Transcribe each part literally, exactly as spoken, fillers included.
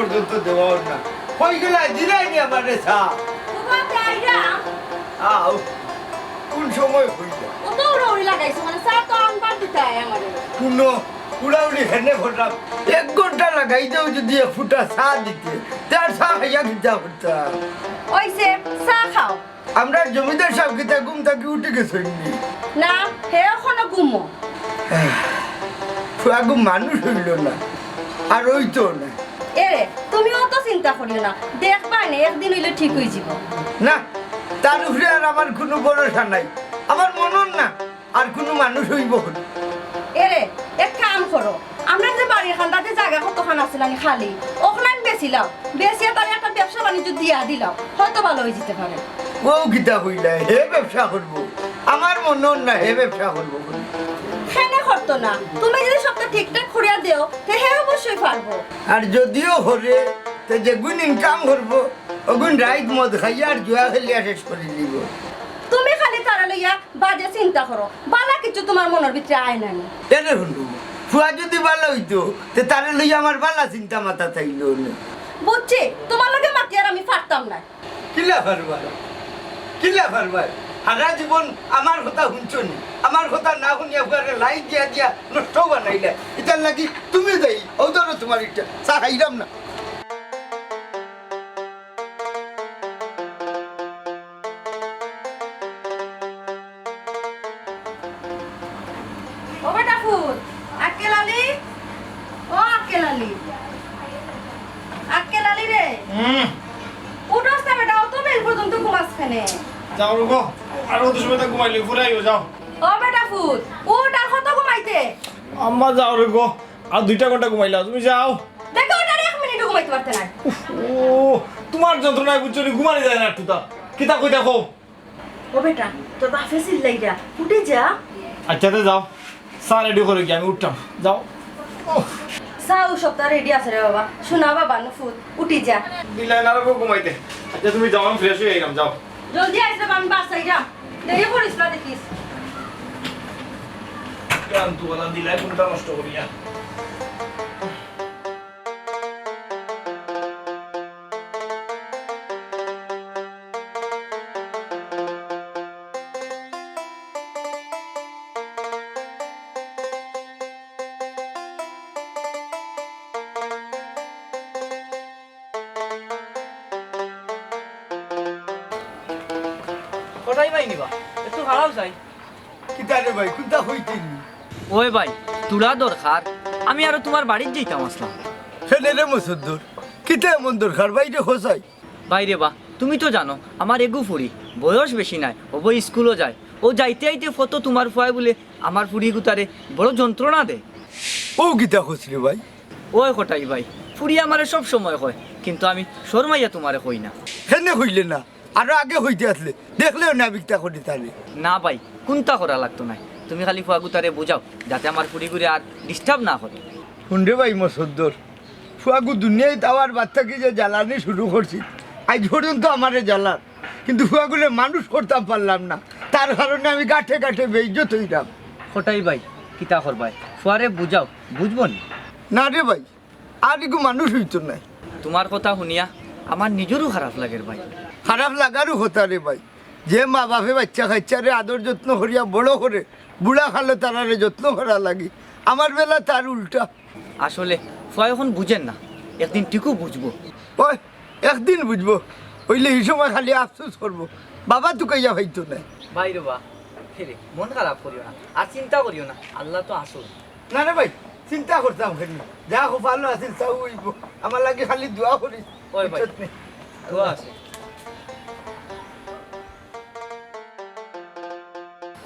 পর্যন্ত দেওয়া অর না। কই গেলা, দিলায় নি আমারে চা? ওবা, যাইরা। আও, কোন সময় কইলা? অত উড়াউড়ি লাগাইছো, মানে, চা তো আনবার দিতায় আমারে। কুনো উড়াউড়ি হেনে করলাম। এক ঘন্টা লাগাই দেও যদি এক ফুটা চা দিতে, তে আর চা খাইয়া কিতা করতাম? অইছে, চা খাও। আমরার জমিদার সাব কিতা ঘুম থাকি উঠি গেছইন নি? না, হে অখনো ঘুমো। ফুয়াগু মানুষ অইলো না, আর অইতো না। এরে, তুমি অত চিন্তা করিও না, দেখবায় নে একদিন অইলে ঠিক অইযিবো। না, তার উপরে আর আমার কুনু ভরসা নাই, আমার মনো অর না আর কুনু মানুষ অইবো। এরে, এক কাম করো, আমরার যে বাড়ির কান্দাত জাগা কতখান আছিল নি খালি, অখান বেচিলাও, বেচিয়া তারে একটা ব্যবসা বাণিজ্য দিয়া দিলাও, হয়তো ভালা অইযিতে পারে। অউ কিতা কইলা, হে ব্যবসা করবো? আমার মনো অর না হে ব্যবসা করবো। কেনে করতো না? তুমি যদি সবটা ঠিকঠাক করিয়া দেও, তে হে অবশ্যই পারবো। আর যদিও করে, তে যেগুন income করবো, অগুন রাইত মদ খাইয়া আর জুয়া খেলিয়া শেষ করি দিবো। তুমি খালি তারে লইয়া বাজে চিন্তা করো, ভালা কিচ্ছু তুমার মনর ভিতরে আয় না নি। এরে হুনো, ফুয়া যদি ভালা অইতো, তে তারে লইয়া আমার ভালা চিন্তা মাথাত আইলো না। বুঝছি, তুমার লগে মাতিয়ার আমি পারতাম না। কিলা পারবায়? কিলা পারবায়? হারা জীবন আমার কথা হুনছো নি, আমার কথা না হুনিয়া ফুয়ারে লাইন দিয়া দিয়া নষ্ট বানাইলায়। ইতার লাগি তুমি দায়ী। অউ ধরো তুমার ইটা, চা খাইরাম না। ও বেটা ফুত, আক্কেল আলী, ও আক্কেল আলী, আক্কেল আলী রে। হুম। উঠোস না বেটা, অত বেইল পর্যন্ত ঘুমাস কেনে? যাও রে গো, আর অত সময় তো ঘুমাইলে ফুরাইও, যাও। ও বেটা ফুত, উঠ, আর কত ঘুমাইতে? আম্মা, যাও রে গো, আর দুইটা ঘন্টা ঘুমাইলাও, তুমি যাও। দেখো, ওটার এক মিনিটও ঘুমাইতে পারতে নাই। উফ, ও, তুমার যন্ত্রণায় বুঝছো নি, ঘুমানি যায় না একটুতা। কিতা কই দেখো। ও বেটা, তোর বাপে চিল্লাইরা, উঠি যা। আচ্ছা, তে যাও, চা রেডি করো গিয়া, আমি উঠতাম, যাও। উফ। চা অউ সবতা রেডি আছে রে বাবা, সোনা বাবা নু ফুত, উঠি যা। দিলায় না রে গো ঘুমাইতে। আচ্ছা, তুমি যাও, আমি ফ্রেশ অইয়া আইরাম, যাও। জলদি আইস রে বাবা, আমি বাসায় যাইরাম, দেরি করিস না দেখিস। কান তুয়ালা দিলায় কোনটা নষ্ট করিয়া। কটাই ভাই নিবা? একটু খাড়াও চাই। কিতা রে ভাই, কুনটা কইতে নি? ওই ভাই, তুলা দরকার, আমি আরো তুমার বাড়িত যাইতাম আছলাম। কেনে রে মসদ্দর, কিতা এমন দরকার ভাই রে, হোসাই? ভাই রে বা, তুমি তো জানো, আমার এগু ফুড়ি, বয়স বেশি নায়, অবো স্কুলো যায়। অউ যাইতে আইতে ফতো তুমার ফুয়ায় বুলে আমার ফুড়িগুতারে বড় যন্ত্রণা দেয়। অউ কিতা কস রে ভাই? ওই কটাই ভাই, ফুড়িয়ে আমারে সব সময় কয়, কিন্তু আমি শরমাইয়া তুমারে কই না। কেনে কইলে না? আরো আগে কইতে আছলে, দেখলেও না বিকতা করি তারে। না ভাই, কুনতা করা লাগতো নায়, তুমি খালি ফুয়াগুতারে বুঝাও, যাতে আমার ফুড়িগুরে আর disturb না করে। হুন রে ভাই মসদ্দর, ফুয়াগু দুনিয়াত আওয়ার বাদ থাকি যে জ্বালানি শুরু করছি, আইজ পর্যন্ত আমারে জ্বালার, কিন্তু ফুয়াগুরে মানুষ করতাম পারলাম না, তার কারণে আমি গাটে গাটে বেইজ্জত অইরাম। কটাই ভাই, কিতা করবায়, ফুয়ারে বুঝাও, বুঝবো নি? না রে ভাই, আর ইগু মানুষ অইতো নায়। তুমার কথা হুনিয়া আমার নিজরও খারাপ লাগের ভাই। খারাপ লাগারও কথা রে ভাই, যে মা বাপে বাইচ্চা কাইচ্চারে আদর যত্ন করিয়া বড় করে, বুড়া কালো তারারে যত্ন করা লাগি, আমার বেলা তার উল্টা। আসলে ফুয়ায় অখন বুঝের না, একদিন ঠিকউ বুঝবো। ওই, একদিন বুঝবো, অইলে হি সময় খালি আফসোস করবো, বাবা তুকাইয়া পাইতো নায়। ভাই রে বা, হে রে, মন খারাপ করিও না, আর চিন্তা করিও না, আল্লাহ তো আছইন। না রে ভাই, চিন্তা করতাম কেনে? যা কপালো আছিল তাউ অইবো। আমার লাগি খালি দোয়া করিস। ওই ভাই, বুঝছত নি? দোয়া আছে।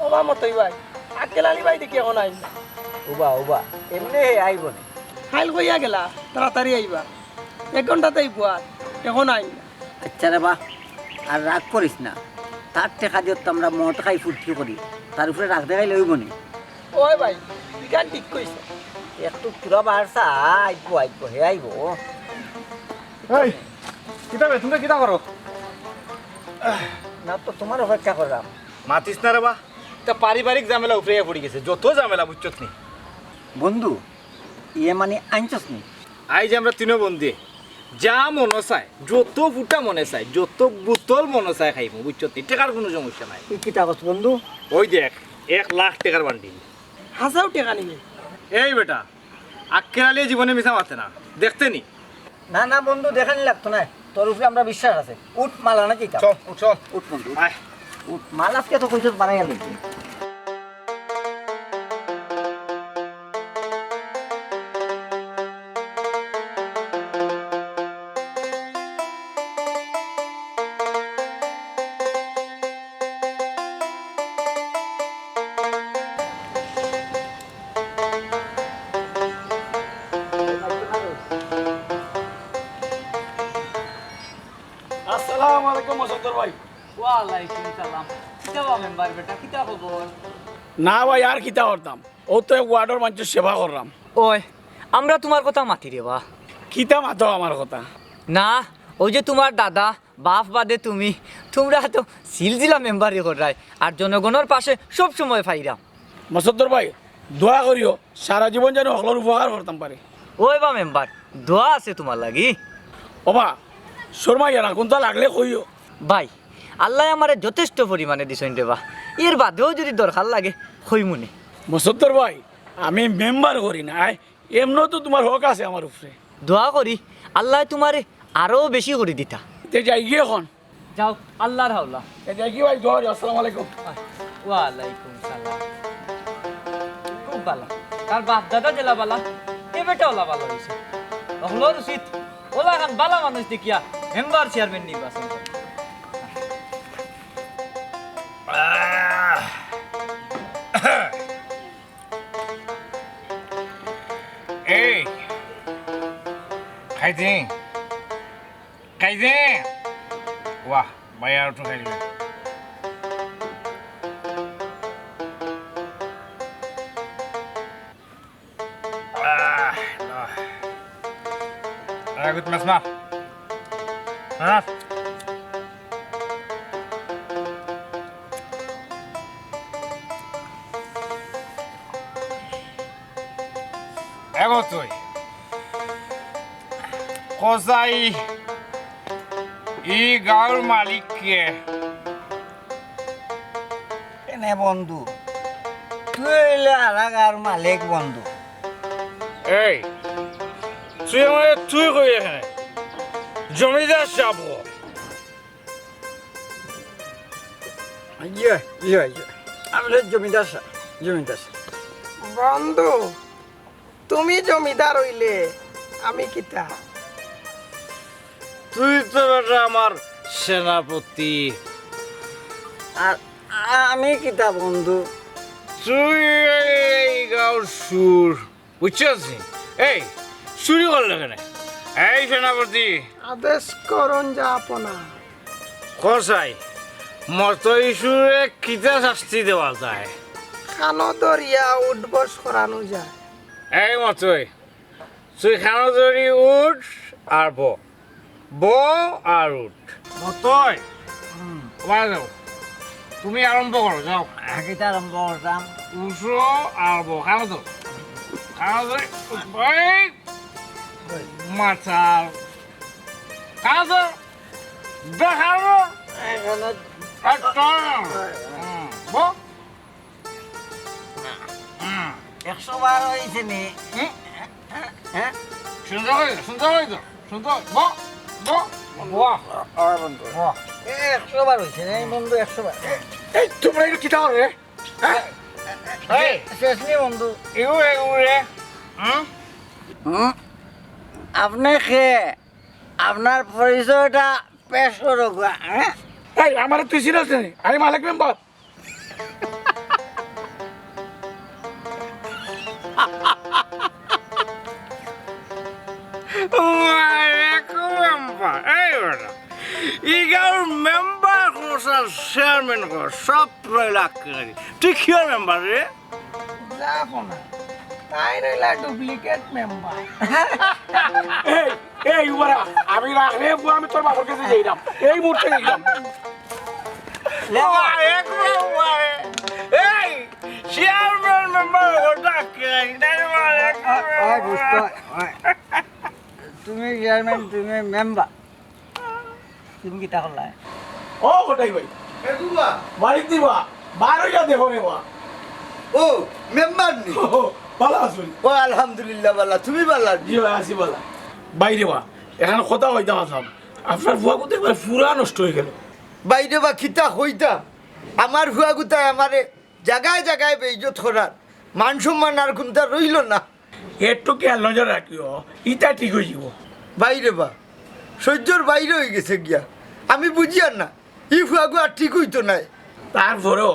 ও বা মতই ভাই, আক্কেল আলী ভাই দেখি অখন আইন না। ওবা, ওবা, এমনে হে আইবো নে। কাইল কইয়া গেলা, তাড়াতাড়ি আইবা। এক ঘন্টাত আইবো আর, অখন আইন না। আচ্ছা রে বা, আর রাগ করিস না। তার টেকা দিয়া তো আমরা মদ খাই ফুর্তি করি, তার উপরে রাগ দেখাইলে অইবো নি? ওই ভাই, ইখান ঠিক কইছো। একটু পুরা বারসা, আইবো, আইবো, হে আইবো। এই, কিতা বে, তুমরা কিতা করো? না তো, তুমার অপেক্ষা কররাম। মাতিস না রে বা, ইতা পারিবারিক ঝামেলা উপরে পড়ি গেছে, যত ঝামেলা বুঝছত নি। বন্ধু, ইয়ে মানে আনছস নি? আইজ আমরা তিনো বন্ধু, যা মনো চায়, যত ফুটা মনে চায়, যত বোতল মনো চায় খাইমু, বুঝছো নি? টেকার কুনু সমস্যা নাই। ই কিতা কস বন্ধু? ওই দেখ, এক লাখ টেকার বান্ডিল। হাছাউ টেকা নি বে? এই বেটা, আক্কেল আলীয়ে জীবনে মিছা মাতে না, দেখতে নি? না, না বন্ধু, দেখানি লাগতো নায়। তোর উপরে আমরার বিশ্বাস আছে। উঠ, মাল আনা যাইতাম। চল, উঠ, চল। উঠ বন্ধু, উঠ। আয়। উঠ, মাল আজকে তো কইছস বানাইয়া লইবি। আসসালামু আলাইকুম মসদ্দর ভাই। ওয়ালাইকুম সালাম। কিতা বা মেম্বার বেটা, কিতা খবর? না ভাই, আর কিতা করতাম? অউ তো এক ওয়ার্ডর মানষর সেবা কররাম। ওই, আমরা তুমার কথা মাতি রে বা। কিতা মাতো আমার কথা? না, অউ যে তুমার দাদা, বাফ বাদে তুমি, তুমরা তো সিলসিলা মেম্বারি কররায়, আর জনগণর পাশে সব সময় ফাইরাম। মসদ্দর ভাই, দোয়া করিও, সারা জীবন যেন হকলর উপকার করতাম পারি। ওই বা মেম্বার, দোয়া আছে তুমার লাগি। ওবা, শর্মাইও না, কুন্তা লাগলে কইও। ভাই, আল্লায় আমারে যথেষ্ট পরিমাণে দিছইন রে বা, এর বাদেও যুদি দরকার লাগে, কইমুনে। মসদ্দর ভাই, আমি মেম্বার করি না, আয়, এমনেও তো তুমার হক আছে আমার উপরে। দোয়া করি, আল্লায় তুমারে আরো বেশি করি দিতা। তে যাইগি অখন? যাও, আল্লার হাওলা। এ দেখি ভাই, দোয়া করি, আসসালামু আলাইকুম। ওয়ালাইকুম সালাম। খুব ভালা। তার বাপ দাদা যেলা ভালা, এ বেটা অলা ভালা অইছে। হকলর উচিত, অলাখান ভালা মানুষ দেখিয়া মেম্বার চেয়ারম্যান নির্বাচন করে। আহ। এই, খাইছি? খাইছে? ওয়াহ, ভাই, আর একটু খাইলে। আহ, আহ। আরে, গুড মাছ মার। মাছ। এগো তুই। কসাই, ই গাঁওর মালিক কে? এনে বন্ধু, তুই অইলে আরা গাঁওর মালিক বন্ধু। এই, তুই আমারে তুই কই এখানে? জমিদার সাব ক। ইয়ে, ইয়ে, ইয়ে। আমি তো জমিদার সাব, জমিদার সাব। বন্ধু, তুমি জমিদার অইলে আমি কিতা? তুই তো বেটা আমার সেনাপতি। আর আমি কিতা বন্ধু? তুই এই গাঁওর চুর। বুঝছস নি? এই, চুরি করলে কেনে? এই সেনাপতি। আদেশ করুন যা আপনা। কসাই, মতই চুরে কিতা শাস্তি দেওয়া যায়? কানো ধরিয়া উঠবস করানো যায়। এই মতই, তুই কানো ধরি উঠ আর ব। ব আর উঠ। মতই। হুম। ওবা যাও। তুমি আরম্ভ করো, যাও। আগে তো আরম্ভ করতাম। উঠো আর ব। কানো ধরো। কানো ধরো। এই। মাথার। কানো ধরো। দেখাবো। এখানে। আর তো। হুম। ব। হুম। একশো বার অইছে নি? হুম। হ্যাঁ? সুন্দর অইছে, সুন্দর অইছে, সুন্দর। বাহ, বাহ, বাহ। আর বন্ধু। বাহ। এ, একশো বার অইছে নি, বন্ধু, একশো বার। এই, তোমরা এটা কিতা করো রে? হ্যাঁ? এই। শেষ নি, বন্ধু। ইউ, ইউ রে। হুম? হুম? আপনি কে? আপনার পরিচয়টা পেশ করো গা, হ্যাঁ? এই, আমারে তুই চিনস নি? আমি মালিক মেম্বার। ওয়ালাইকুম মেম্বার। এই বেটা, ই গাঁওর মেম্বার কস আর চেয়ারম্যান কস, সব রইল আক্কেল আলী। তুই কিওর মেম্বার রে? যা ফোনা, তাই রইলা ডুপ্লিকেট মেম্বার। এই, এই, উবারা, আমি রাখলে বুয়া, আমি তোর বাপর কাছে যাইলাম। এই মুহূর্তে যাইলাম। ওয়ালাইকুম মেম্বার। এই, চেয়ারম্যান মেম্বার ওটা কে? এই, ওয়ালাইকুম ওই, ওই, বুঝতে হয়, ওই। তুমি চেয়ারম্যান, তুমি মেম্বার, তুমি কিতা করলায়? ও কটাই ভাই, এ বুবা, বাড়িত দিবা, বার অইয়া দেখো রে বা। ও, মেম্বার নি? ও, ভালা আছইন? ও, আলহামদুলিল্লাহ, ভালা। তুমি ভালা নি? জি ভাই, আছি ভালা। বাইরে বা, এখন কথা কইতাম আছলাম, আপনার ফুয়াগু তো একবারে পুরা নষ্ট অইগেলো। বাইরে বা, কিতা কইতাম, আমার ফুয়াগুতায় আমারে জাগায় জাগায় বেইজ্জত করার, মান সম্মান আর কুন্তা রইলো না। একটু খেয়াল নজর রাখিও, ইতা ঠিক অইযিবো। বাইরে বা, সইজ্জর বাইরে অইগেছে গিয়া। আমি বুঝিয়ার না, ই ফুয়াগু আর ঠিক অইতো নায়। তারপরেও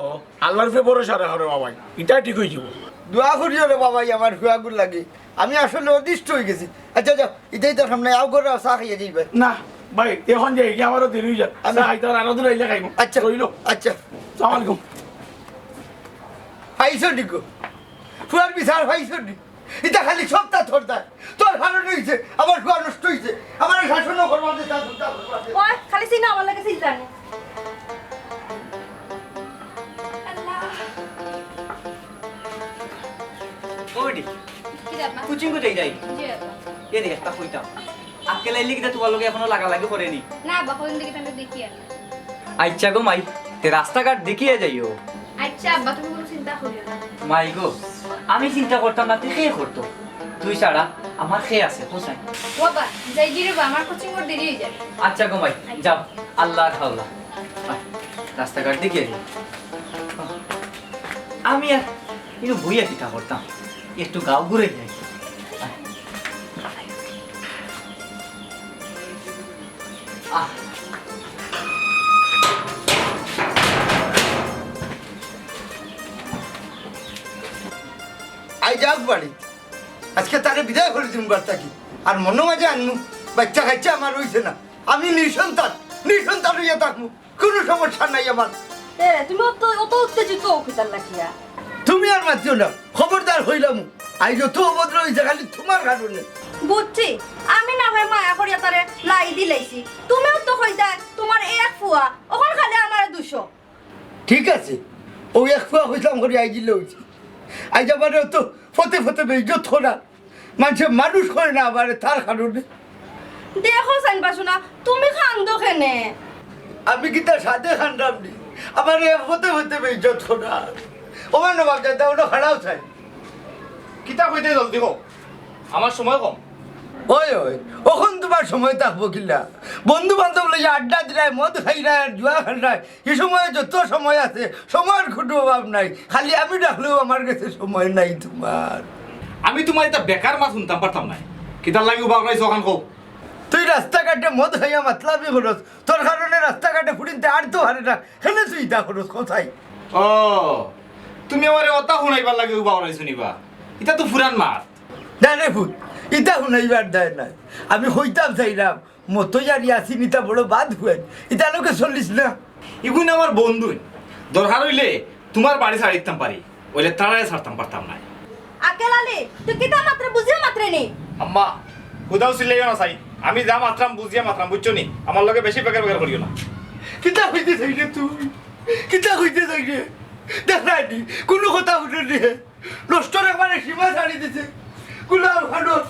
আল্লার উপরে ভরসা রাখো রে বাবাই, ইতা ঠিক অইযিবো। দোয়া করিও রে বাবাই আমার ফুয়াগুর লাগি, আমি আসলে অতিষ্ঠ অইগেছি। আচ্ছা যাও, ইতাই তো সামনে আও, ঘরো আও, চা খাইয়া যাইবায়। না ভাই, এখন যাই গি, আমারও দেরি অইযার। আমি চা খাইতাম, আরো দূর আইলে খাইমু। আচ্ছা। রইলো। আচ্ছা। সালাম আলাইকুম। পাইছো নি গো? ফুয়ার বিচার পাইছো নি? ইতা খালি সবতা তোর দায়। তোর কারণে অইছে, আমার ফুয়া নষ্ট অইছে। আমার শাসনও করবা দে, তা চিন্তা করবা দে। ওই, খালি চিন্তা, আমার লাগে চিন্তা নেই। আল্লাহ। ওইডি। কি রে আব্বা? কোচিং কোথায় যাই? জি আব্বা। এ রে, একটা কইতাম। আক্কেল আইলে কিতা তুমার লগে এখনো লাগালাগি করেনি? না আব্বা, কদিন দেখি তাহলে দেখি আর। আচ্ছা গো মাই, তে রাস্তাঘাট দেখিয়া যাইও। আচ্ছা আব্বা, তুমি কোনো চিন্তা করিও না। মাই গো, আমি চিন্তা করতাম না, তে কে করতো? তুই ছাড়া আমার কে আছে, কোথায়? ও আব্বা, যাই গি রে বা, আমার কোচিং ওর দেরি অইযায়। আচ্ছা গো মাই, যাও, আল্লার হাওলা। আয়, রাস্তাঘাট দেখিয়া যাই। আমি আর ইনো বইয়া কিতা করতাম, একটু গাঁও ঘুরে যাই। আহ। আই যাউক বাড়ি, আজকে তারে বিদায় করি দিমু বাড়ি থাকি। আর মনো মাঝে আনমু, বাচ্চা কাচ্চা আমার অইছে না, আমি নিঃসন্তান, নিঃসন্তান অইয়া থাকমু। কোনো সমস্যা নাই আমার। এ, তুমি অত, অত উত্তেজিত অও কিতার লাগিয়া? তুমি আর মাতিও না, খবরদার কইলাম। আইজ অত অভদ্র অইছে খালি তুমার কারণে। বুঝছি, আমি না হয় মায়া করিয়া তারে লাই দিলাইছি। তুমিও তো কইতায় তুমার এক ফুয়া, অখন খালি আমারে দুষো। ঠিক আছে, অউ এক ফুয়া কইছলাম করি আইজ ইলা অইছে। আইজ আমারে অত ফতে ফতে বেইজ্জত করা। মানষে মানুষ কয় না আমারে তার কারণে। দেখো চাইন বাসু না, তুমি কান্দো কেনে? আমি কিতা সাধে কান্দরাম নি? আমারে ফতে ফতে বেইজ্জত করা। ও মানে বাপ দাদা, ওটা খাড়াও চাই। কিতা কইতে জলদি কও, আমার সময় কম। ওই, ওই, অখন তুমার সময় থাকবো কিলা? বন্ধু বান্ধব লইয়া আড্ডা দিরায়, মদ খাইরায়, আর জুয়া খেলরায়, ই সময়ে যত সময় আছে, সময়র কুনু অভাব নাই। খালি আমি ডাকলেও আমার গেছে সময় নাই তুমার। আমি তুমার ইতা বেকার মাত হুনতাম পারতাম নায়। কিতার লাগি উবা করাইছো অখান কও। তুই রাস্তাঘাটে মদ খাইয়া মাতলামি করস, তোর কারণে রাস্তাঘাটে ফুড়িন্তে আটতো পারে না। কেনে তুই ইতা করস, কোথায়? ও, তুমি আমারে অতা হুনাইবার লাগি উবা করাইছো নি বা? ইতা তো ফুরান মাত। না রে ফুত, ইতা হুনাইবার দায় নায়। আমি কইতাম চাইরাম, মতই আর ইয়াসিন ইতা বড় বাদ হুয়াইন। ইতা লোকে চলিস না। ইগুন আমার বন্ধু। দরকার অইলে তুমার বাড়ি ছাড়ি দিতাম পারি, অইলে তারারে ছাড়তাম পারতাম নায়। আকেল আলী, তুই কিতা মাতরে বুঝিয়া মাতরে নি? আম্মা, হুদাও চিল্লাইও না চাই। আমি যা মাতরাম বুঝিয়া মাতরাম, বুঝছো নি? আমার লগে বেশি বেকার বেকার করিও না। কিতা কইতে চাইরে তুই? কিতা কইতে চাইরে? দেখ না নি, কুনু কথা হুনে নি। নষ্টর একবারে সীমা ছাড়ি দিছে। গুলাম খানর।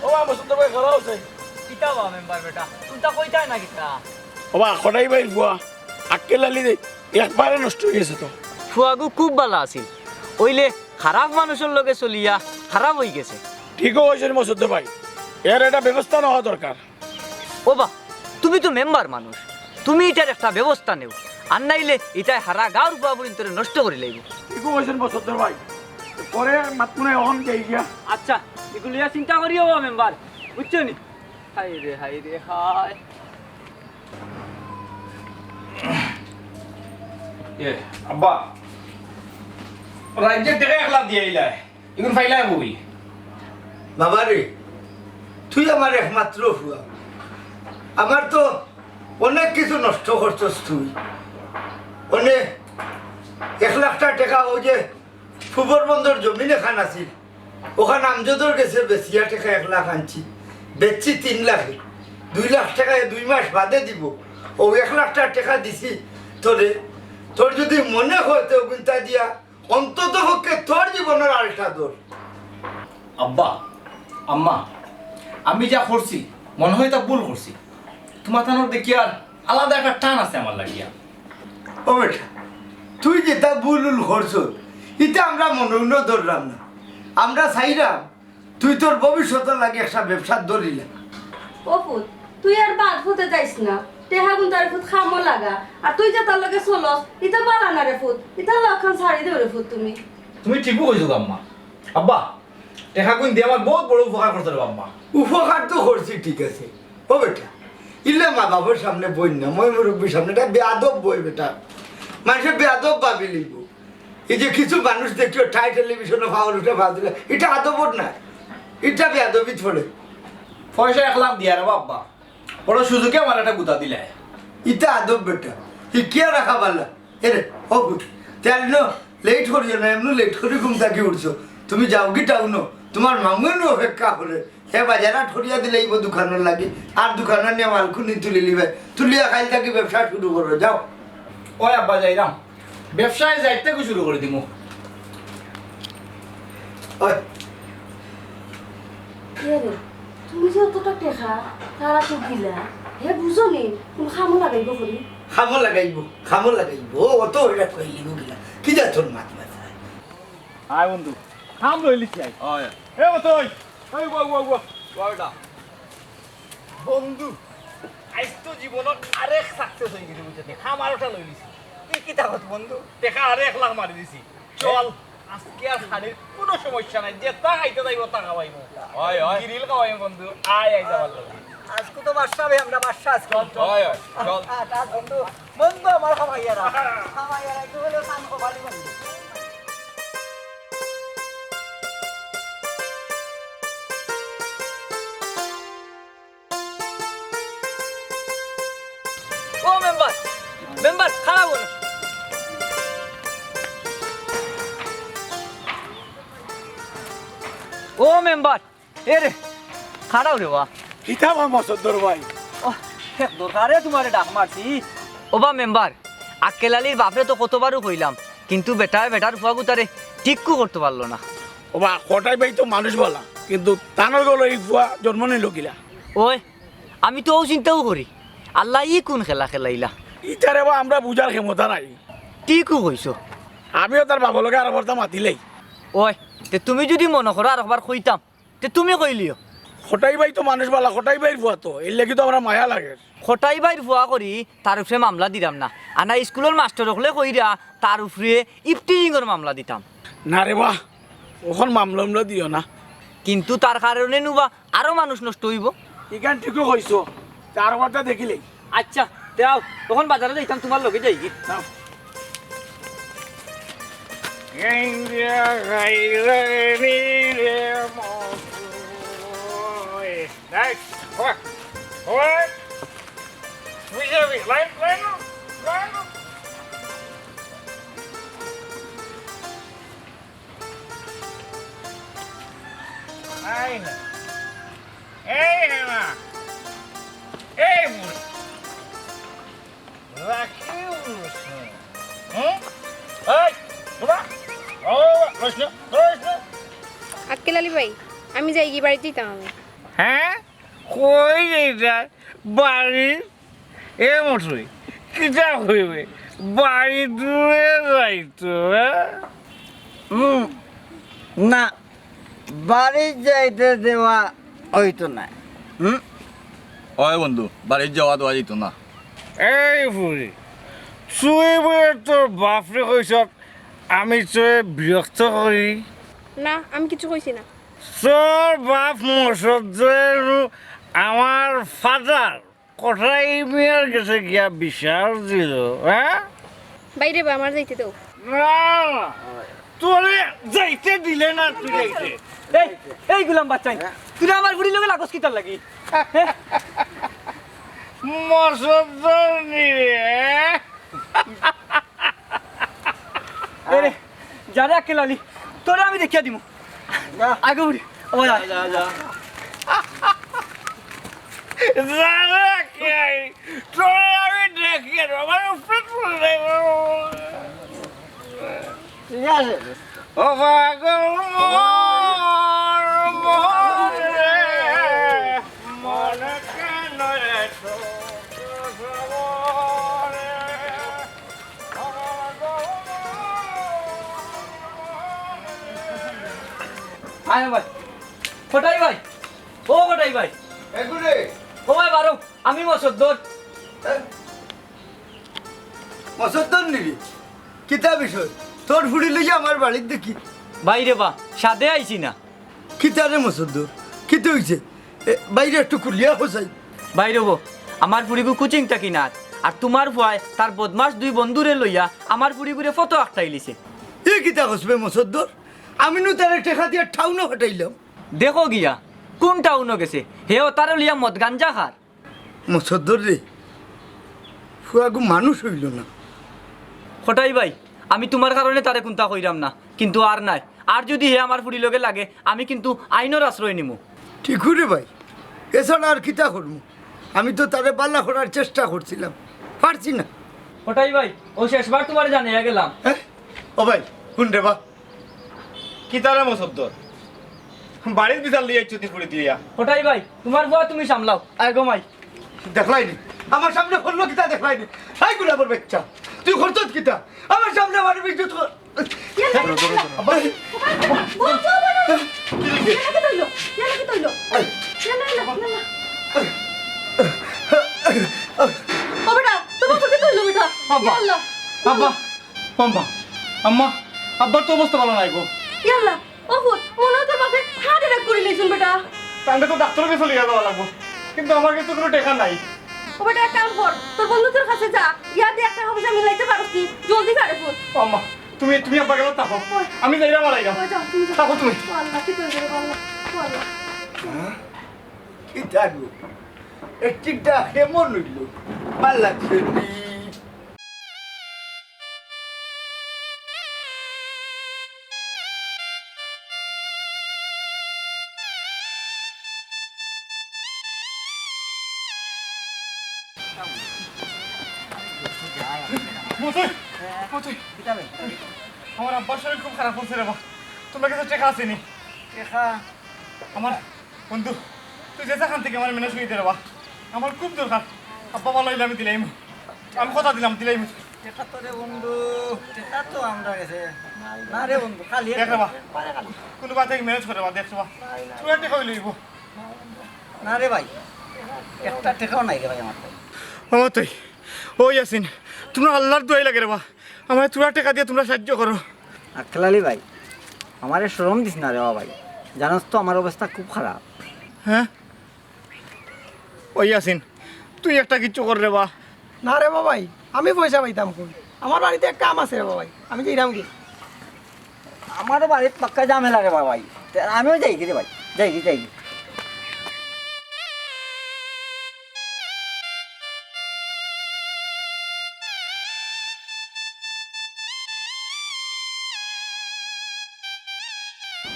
ও বা, মসুদ ভাই, ঘরো আছে? কিতা বা মেম্বার বেটা, তুই তা কইতায় না কিতা? ও বা, কটাই ভাইর ফুয়া, আক্কেল আলী রে, একবারে নষ্ট অইগেছে তো। ফুয়াগু খুব ভালা আছিল, অইলে খারাপ মানুষর লগে চলিয়া খারাপ অইগেছে। ঠিকউ কইছইন মসুদ ভাই, এর একটা ব্যবস্থা নেওয়া দরকার। ও বা, তুমি তো মেম্বার মানুষ, তুমি ইটার একটা ব্যবস্থা নেও, আর নাইলে ইটায় হারা গাঁওর ফুয়া ফুড়িন্তরে নষ্ট করি লাইবো। ঠিকউ কইছইন মসুদ ভাই, পরে মাতমুনে অখন যাই গিয়া। আচ্ছা, ইগু লইয়া চিন্তা করিও বা মেম্বার, বুঝছো নি? হায় রে, হায় রে, হায়। এ, আব্বা, রাইজ্যের টেকা একলা দিয়া আইলায়, ইগুন পাইলায় কই? বাবা রে, তুই আমার একমাত্র ফুয়া, আমার তো অনেক কিছু নষ্ট করছস তুই। অনেক, এক লাখটা টেকা অউ যে ফুবর বন্দর জমিন এখান আছিল, অখান আমজদর গেছে বেচিয়া টেকা এক লাখ আনছি, বেচছি তিন লাখে। দুই লাখ টেকা এ দুই মাস বাদে দিবো। অউ এক লাখ টেকা দিছি তোরে, তোর যুদি মনে অয় তে অগুইনতা দিয়া অন্তত পক্ষে তোর জীবনর আলটা ধর। আব্বা, আম্মা, আমি যা করছি, মনে অয় তা ভুল করছি। তুমার তানর দেখিয়ার আলাদা একটা টান আছে আমার লাগিয়া। ও বেটা, তুই যেতা ভুল উল করছস, ইতা আমরা মনো মনো ধরলাম না। আমরা চাইরাম তুই তোর ভবিষ্যতর লাগি একটা ব্যবসা ধরিলে। ও পুত, তুই আর বাদ পথে যাইস না। টেকাগুইন তার পুত কামো লাগা। আর তুই যে তার লগে চলস, ইতা বালা না রে পুত। ইতা লক্ষণ ছাড়ি দেও রে পুত তুমি। তুমি ঠিকউ কইছো গো আম্মা। আব্বা, টেকাগুইন দিয়া আমার বউত বড় উপকার করছো রে আম্মা। উপকার তো করছি, ঠিক আছে। ও বেটা, ইলা মা বাবার সামনে বইন না, ময় মুরব্বির সামনে, ইটা বেয়াদব বই বেটা। মানষে বেয়াদব ভাবি লইবো। এই যে কিছু মানুষ দেখিও ঠায় টেলিভিশনো পাও উঠে পাও তুলে, ইটা আদবর না, ইটা বেয়াদবিত পড়ে। পয়সা এক লাখ দিয়া রে আব্বা, বড় সুযোগে আমার একটা গুতা দিলায়। ইটা আদব বেটা, হিকিয়া রাখা বালা। এরে, ও পুত, তে আর ইনো লেট করিও না, এমনে লেট করি ঘুম থাকি উঠছো। তুমি যাওগি টাউনো, তুমার মামুয়ে নু অপেক্ষা করে। হে বাজার হাট করিয়া দিলে অইবো দোকানর লাগি, আর দোকানর নিয়া মালকুনি তুলি লিবে, তুলিয়া কাইল থাকি ব্যবসা শুরু করো, যাও। ওই আব্বা, যাইরাম, ব্যবসায় যাইতে শুরু করি দিমু। ওই। এরে, তুমি যে অতটা টেকা তারারে দিলা, হে বুঝো নি, কুনু কামো লাগাইবো করি? কামো লাগাইবো, কামো লাগাইবো, ও অত অইরা কইলি গো গিলা, কি যা তোর মাত মাথায়? আয় বন্ধু, কাম লইলিছি আই। ওই। এ বন্ধু, ওই, ওই, ওয়া, ওয়া, ওয়া, ওয়া, ওটা। বন্ধু, আইজ তো জীবনর আরেক success অই গেছে, বুঝছস নি? কাম আরোটা লইলিছি। তুই কিতা কস বন্ধু? টেকা আরো এক লাখ মারি দিছি। চল, আজকে আর খানির কুনু সমস্যা নাই। যেতা খাইতে যাইবো, তা খাওয়াইমু। হয়, হয়। গ্রিল খাওয়াইমু বন্ধু। আয়, আয়, যাবার লগে। আজকে তো বাদশা ভাই, আমরা বাদশা আজকে। চল, চল। হয়, হয়, চল। আ, আ, বন্ধু, বন্ধু আমার খাওয়াইয়ারা। খাওয়াইয়ারা, একটু হলেও কাম কমালি বন্ধু। ও মেম্বার, মেম্বার, খাড়াও না। ও মেম্বার, এরে, খাড়াও রে বা। কিতা বা মসদ্দর ভাই? ও, এক দরকারে তুমারে ডাক মারছি। ও বা মেম্বার, আক্কেল আলীর বাপরে তো কতবারও কইলাম, কিন্তু বেটায় বেটার ফুয়াগুতারে ঠিককু করতো পারলো না। ও বা, কটাই ভাই তো মানুষ বালা, কিন্তু তানর গলো ই ফুয়া জন্ম নিল কিলা? ওই, আমি তো অউ চিন্তাউ করি, আল্লায় ই কুন খেলা খেলাইলা? ইতারে বা আমরা বুঝার ক্ষমতা নাই। ঠিকউ কইছো। আমিও তার বাবার লগে আরকবার তা মাতিলাই। ওই, তে তুমি যুদি মনো করো আরকবার কইতাম, তে তুমি কইলিও। কটাই ভাই তো মানুষ বালা, কটাই ভাইর ফুয়া তো, এর লাগি তো আমরা মায়া লাগে। কটাই ভাইর ফুয়া করি তার উপরে মামলা দিরাম না, আনা স্কুলর মাস্টর অকলে কইরা তার উপরে ইফটিজিংর মামলা দিতাম। না রে বা, অখন মামলা উমলা দিও না। কিন্তু তার কারণে নু বা আরো মানুষ নষ্ট অইবো। ইখান ঠিকউ কইছো, তার কথা দেখিলেই। আচ্ছা, দেও, অখন বাজারো যাইতাম, তুমার লগে যাইগি। যাও। ইন্ডিয়া গাইরে নি রে মকুল। এই, ওই, ওই। তুই যাবি, লাইন, লাইন, লাইন। আয় না। এই রে মা। এই বুড়ি। রাখি উঠছে। হুম? এই, বাবা। ও, বাবা, কৃষ্ণ, কৃষ্ণ। আক্কেল আলী ভাই, আমি যাইগি, বাড়িত যাইতাম আমি। হ্যাঁ? কই যাইতায়? বাড়ি? এ মশাই, কিতা কইবে? বাড়ি দূরে যাইতো, হ্যাঁ? হুম, না, বাড়িত যাইতে দেওয়া অইতো না। হুম? ওই বন্ধু, বাড়িত যাওয়া দেওয়া যাইতো না। এই ফুরি, তুই বুলে তোর বাপরে কইছত আমি তোরে বিরক্ত করি? না, আমি কিচ্ছু কইছি না। তোর বাপ মসদ্দরে নু আমার ফাদার কটাই মিয়ার গেছে গিয়া বিচার দিল, হ্যাঁ? বাইরে বা, আমার যাইতে দেও। না, না, তোরে যাইতে দিলে না, তুই যাইতে। এই, এই গুলাম বাচ্চাই, তুই আমার ফুরির লগে লাগস কিতার লাগি? মসদ্দর নি রে। এরে, যা রে আক্কেল আলী, তোরে আমি দেখিয়া দিমু। যা। আগে উড়ি, ও যা। যা, যা, যা। যা রে আক্কেল আলী, তোরে আমি ঠিক আছে। ও পাগল মন, মন রে, মন কেন এত সবরে? আয় ভাই, কটাই ভাই, ও কটাই ভাই, এগুরে। ও ভাই বারো, আমি মসদ্দর। এ? মসদ্দর নিবি? কিতা বিষয়? তোর ফুড়ি লইয়া আমার বাড়িত দেখি। বাইরে বা, সাদে আইছি না। কিতা রে মসদ্দর? কিতা হইছে? এ, বাইরে একটু খুলিয়া হোসাই। বাইরে বো, আমার ফুড়িগু কুচিং টাকি না। আর তোমার ফুয়ায় তার বদমাস দুই বন্ধুরে লইয়া আমার ফুড়িগুরে ফটো আটকাইলিছে। এ কিতা কসবে মসদ্দর? আমি নু তারে টেকা দিয়া টাউনো ফাটাইলাম। দেখো গিয়া, কোন টাউনো গেছে? হে ও তারে লইয়া মদ গাঞ্জা খার। মসদ্দর রে, ফুয়াগু মানুষ হইল না। কটাই ভাই, আমি তোমার কারণে তারে কুন্তা কইরাম না, কিন্তু আর নাই। আর যদি হে আমার ফুড়ি লগে লাগে, আমি কিন্তু আইনর আশ্রয় নিমু। ঠিক রে ভাই, এছাড়া আর কিতা করমু? আমি তো তারে বালা করার চেষ্টা করছিলাম, পারছি না। কটাই ভাই, ও শেষবার তোমারে জানাইয়া গেলাম। হ্যাঁ? ও ভাই, হুন রে বা। কিতা রে মসদ্দর? বাড়ির বিচার লইয়া ইচ্ছুতি ফুড়ি দিয়া। কটাই ভাই, তোমার ফুয়া তুমি সামলাও। আয় গো মাই। দেখলাইনি? আমার সামনে করলো কিতা দেখলাইনি? এই গুলাবর বাচ্চা, তুই করছত কিতা? আমার সামনে আমার ইজ্জত কর। ইয়াল্লা, ইয়াল্লা। আব্বা। বাবা, বাবা, বাবা। কি রে? ইয়াল্লা, কিতা অইলো? ইয়াল্লা, কিতা অইলো? এই। ইয়াল্লা, ইয়াল্লা, ইয়াল্লা। ও বেটা, তোমার তো কিতা অইলো বেটা? আব্বা। ইয়াল্লা। আব্বা। আম্মা, আম্মা, আব্বার তো অবস্থা ভালা নাই গো। ইয়াল্লা, ও পুত, মনে হয় তোর বাপে heart attack করি লইছইন বেটা। তাইলে তো ডাক্তারর কাছে লইয়া যাওয়া লাগবো, কিন্তু আমার কাছে তো কোনো টেকা নাই। ও বেটা, এক কাম কর, তোর বন্ধুর কাছে যা, ইয়া দিয়া টেকা পয়সা মিলাইতে পারস নি, জলদি যা রে পুত। ও আম্মা, তুমি, তুমি আব্বার গেলে থাকো, ওই। আমি যাইরাম বাড়াইরাম। ওই যাও, তুমি যাও। থাকো তুমি। ও আল্লাহ, কিতা অইলো রে, ও আল্লাহ, ও আল্লাহ। হ্যাঁ? কিতা গো? এ ঠিকটা কেমন অইলো? ভালা লাগছে নি? মতই, মতই। কিতা বে? আমার আব্বার শরীর খুব খারাপ অইছে রে বা। তোমার কাছে টেকা আছে নি? টেকা? আমার বন্ধু, তুই যে যেখান থাকি আমার manage করি দে রে বা। আমার খুব দরকার। আব্বা ভালা অইলে আমি দিলাইমু। আমি কথা দিলাম, দিলাইমু। টেকা তো রে বন্ধু, টেকা তো আমরা গেছে। না রে বন্ধু, খালি দেখ রে বা। পারে খালি। কোনো বাতে manage করে বা, দেখ রে বা। নাই, নাই। থুড়া টেকা অইলে অইবো। না রে ভাই, একটা টেকাও নাই রে ভাই আমার কাছে। ও তুই, ও ইয়াসিন, তোমরা আল্লাহর দোয়াই লাগে রে বা। আমারে থুড়া টেকা দিয়া তোমরা সাহায্য করো। আক্কেল আলী ভাই, আমারে শরম দিস না রে বা ভাই, জানোস তো আমার অবস্থা খুব খারাপ। হ্যাঁ? ও ইয়াসিন, তুই একটা কিচ্ছু কর রে বা। না রে বা ভাই, আমি পয়সা পাইতাম কই? আমার বাড়িত এক কাম আছে রে বা ভাই, আমি যাইরাম গি। আমারও বাড়িত পাক্কা ঝামেলা রে বা ভাই, তে আমিও যাইগি রে ভাই, যাইগি, যাইগি।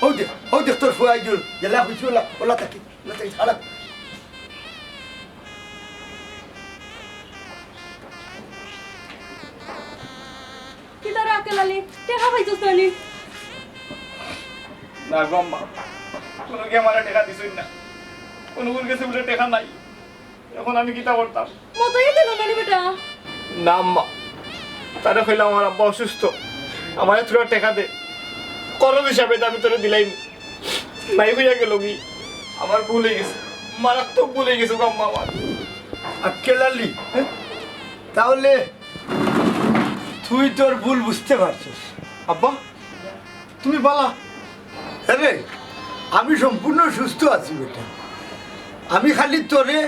হউ দে, হউ দে, তোর ফুয়া আইজুল, জেলা কইছি ওলা, ওলা থাকি, ওলা থাকি, ছাড়া। কিতা রে আক্কেল আলী, টেকা পাইছস না নি? না গো আম্মা, কোনো কেউ আমারে টেকা দিছইন না, কোনো গেছে বুলে টেকা নাই। এখন আমি কিতা করতাম? মতইয়ে দিল না নি বেটা? না আম্মা, তারে কইলাম আমার আব্বা অসুস্থ, আমারে থুড়া টেকা দে, খরচ হিসাবে আমি তোরে দিলাইমু। নাই কইয়া গেল কি? আমার ভুল অই গেছে, মারাত্মক ভুল অই গেছে গো আম্মা আমার। আক্কেল আলী, তাহলে তুই তোর ভুল বুঝতে পারছিস। আব্বা, তুমি বালা? আরে, আমি সম্পূর্ণ সুস্থ আছি বেটা। আমি খালি তোরে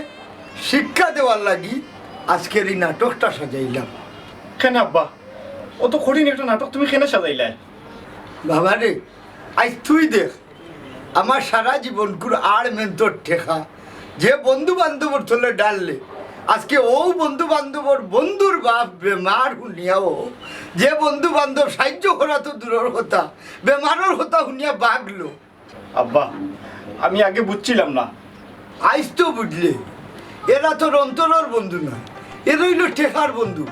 শিক্ষা দেওয়ার লাগি আজকের এই নাটকটা সাজাইলাম। কেনে আব্বা, অত কঠিন একটা নাটক তুমি কেনে সাজাইলায়? বাবা রে, আইজ তুই দেখ, আমার সারা জীবনকুর আড় মেন্তর টেকা, যে বন্ধু বান্ধবর থলে ডাললে, আজকে অউ বন্ধু বান্ধবর বন্ধুর বাপ বেমার হুনিয়াও, যে বন্ধু বান্ধব সাহায্য করা তো দূরর কথা, বেমারর কথা হুনিয়া বাগলো। আব্বা, আমি আগে বুঝছিলাম না। আইজ তো বুঝলে, এরা তোর অন্তরর বন্ধু না, এরা অইলো টেকার বন্ধু।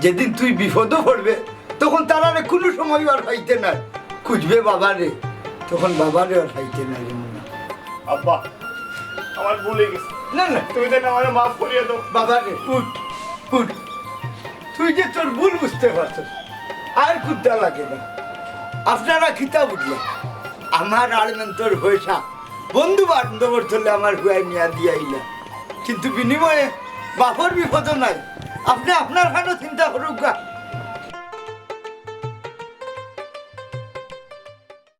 যেদিন তুই বিপদো পড়বে, তখন তারারে কুনু সময় আর পাইতে নায়। খুঁজবে বাবারে, তখন বাবারে আর পাইতে নায় রে মুন্না। আব্বা, আমার ভুল অই গেছে। না, না। তুমি যেন আমারে মাফ করিয়া দাও। বাবারে, উঠ, উঠ। তুই যে তোর ভুল বুঝতে পারছস, আর কুন্তা লাগে না। আপনারা কিতা বুঝলা? আমার আড়মেন্তর পয়সা বন্ধু বান্ধবর থলে আমার পুয়ায় নিয়া দিয়া আইলা, কিন্তু বিনিময়ে বাপর বিপদও নাই। আপনে আপনার খানো চিন্তা করউক্কা।